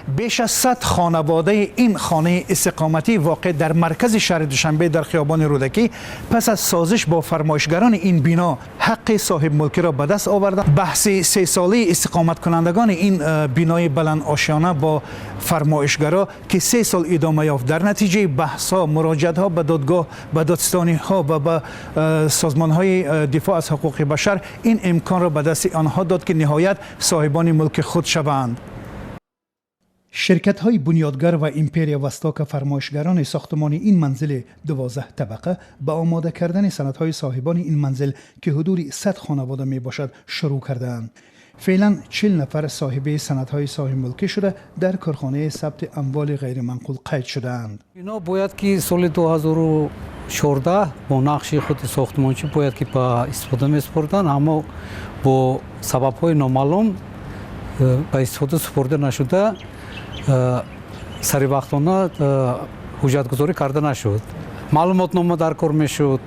Беш аз 100 хонаводаи ин хонаи истиқоматӣ, воқеъ дар маркази шаҳри Душанбе, дар хиёбони Рӯдакӣ, пас аз созиш бо фармоишгарони ин бино ҳаққи соҳибмулкиро ба даст оварданд. Баҳси сесолаи истиқоматкунандагони ин бинои баландошёна бо фармоишгаро, ки 3 сол идома ёфт, дар натиҷаи баҳсҳо, муроҷиатҳо ба додгоҳ, ба додситониҳо ва ба созмонҳои дифоъ аз ҳуқуқи башар, ин имконро ба дасти онҳо дод, ки ниҳоят соҳибони мулки худ шаванд. Ширкатҳои Бунёдгар ва Империя Востока, фармоишгарони сохтмони ин манзили 12 табақа, ба омода кардани санадҳои соҳибони ин манзил, ки ҳудуди 100 хонавода мебошад, шурӯъ кардаанд. Феълан 40 нафар соҳиби санадҳои соҳибмулкӣ шуда, дар корхонаи сабти амволи ғайриманқул қайд шудаанд. Бино бояд ки соли 2014 бо нақши худи сохтмончӣ бояд ки ба истифода месупурданд, аммо бо сабабҳои номаълум ба истифода супурда нашуда, саривақтона ҳуҷҷатгузорӣ карда нашуд. Маълумотнома дар кор мешуд,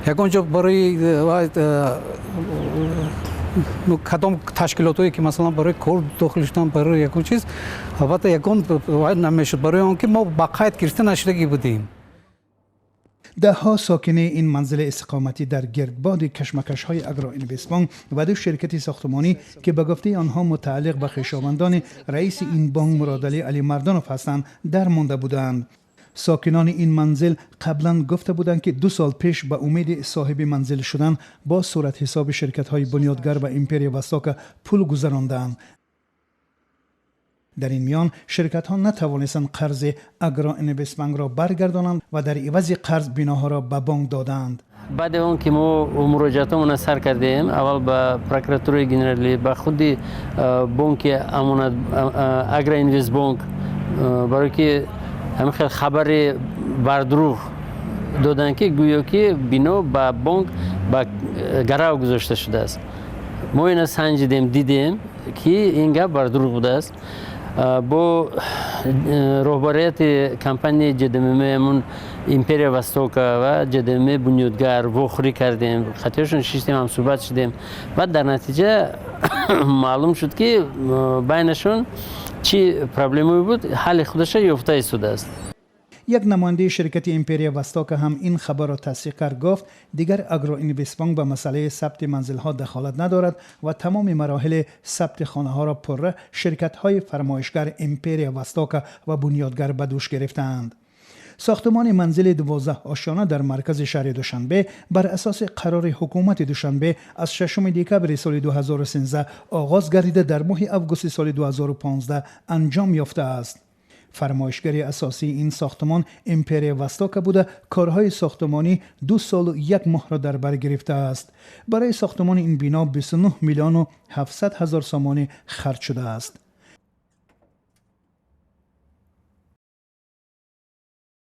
ягон ҷо барои кадом ташкилотҳое ки, масалан, барои кор дохил шудан, барои ягон чиз, албатта, ягон намешуд, барои он ки мо ба қайд гирифта нашудагӣ будем. Даҳҳо сокини ин манзили истиқоматӣ дар гирдбоди кашмакашҳои Агроинвестбонк ва ду ширкати сохтмонӣ, ки ба гуфтаи онҳо мутааллиқ ба хешовандони раиси ин бонк Муродалӣ Алимардонов ҳастанд, дармонда буданд. Сокинони ин манзил қаблан гуфта буданд, ки 2 сол пеш ба умеди соҳиби манзил шудан бо суратҳисоби ширкатҳои Бунёдгар ва Империя Востока пул гузарондаанд. Дар ин миён ширкатҳо натавонистанд қарзи Агроинвестбанкро баргардонанд ва дар ивази қарз биноҳоро ба бонк додаанд. Баъди он ки мо муроҷиатомона сар кардем, аввал ба прокуратураи генералӣ, ба худи бонки Амонат, Агроинвестбонк, барое ки ҳамин хел хабари бардурӯғ доданд, ки гӯё ки бино ба бонк ба гарав гузошта шудааст. Мо ина санҷидем, дидем, ки ин гап бардурӯғ будааст. Бо роҳбарияти компанияи ҶДММ Империя Востока ва ҶДМ Бунёдгар вохӯрӣ кардем, қатиёшон шиштем, ҳамсӯҳбат шудем. Баъд дар натиҷа маълум шуд, ки байнашон чӣ проблемое буд, ҳалли худаша ёфта истодааст. Як намояндаи ширкати Империя Востока ҳам ин хабарро тасдиқ кард. Гуфт, дигар Агроинвестбонк ба масъалаи сабти манзилҳо дахолат надорад ва тамоми мароҳили сабти хонаҳоро пурра ширкатҳои фармоишгар Империя Востока ва Бунёдгар ба дӯш гирифтаанд. Сохтмони манзили 12 ошёна дар маркази шаҳри Душанбе бар асоси қарори ҳукумати Душанбе аз 6 декабри соли 2013 оғоз гардида, дар моҳи августи соли 2015 анҷом ёфтааст. Фармоишгари асосии ин сохтмон Империя Востока буда, корҳои сохтмонӣ 2 солу 1 моҳро дар бар гирифтааст. Барои сохтмони ин бино 29 миллиону 700 ҳазор сомонӣ харҷ шудааст.